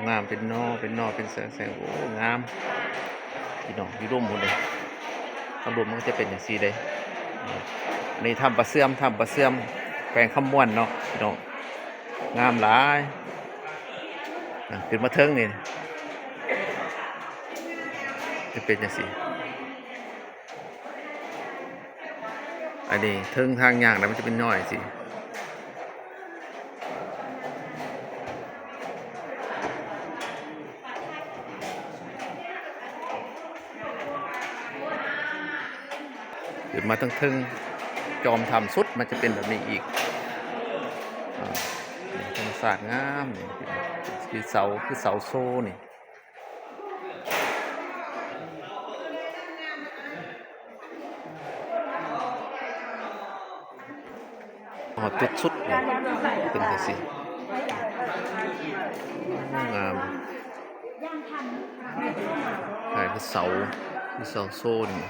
ງາມ ເປັນໜໍ່ ເປັນໜໍ່ ເປັນແສງໆ ໂອ້ ງາມ ພີ່ນ້ອງ. ຢູ່ລຸ່ມພຸ້ນເດ້ ທາງລຸ່ມມັນກໍຈະເປັນຈັ່ງຊີ້ເດ້. ນີ້ຖ້ຳປາເຊື່ອມ ຖ້ຳປາເຊື່ອມ ແຂວງຄຳມ່ວນເນາະ ພີ່ນ້ອງ. ງາມຫຼາຍ ອາ ຂຶ້ນມາເທິງນີ້ ຈະເປັນຈັ່ງຊີ້. ອັນນີ້ເທິງທາງຍ່າງນະ ມັນຈະເປັນຍ້ອຍຊີ້ ຂຶ້ນມາເທິງໆ ຈອມຖ້ຳສຸດ ມັນຈະເປັນແບບນີ້ອີກ. ອາ ນີ້ທຳມະຊາດງາມນີ້ ຄືເສົາ ຄືເສົາໂຊນີ້. ຮອດຈຸດສຸດນີ້ ເປັນຈັ່ງຊີ້ ງາມ ຄ້າຍຄືເສົາ ຄືເສົາໂຊນີ້.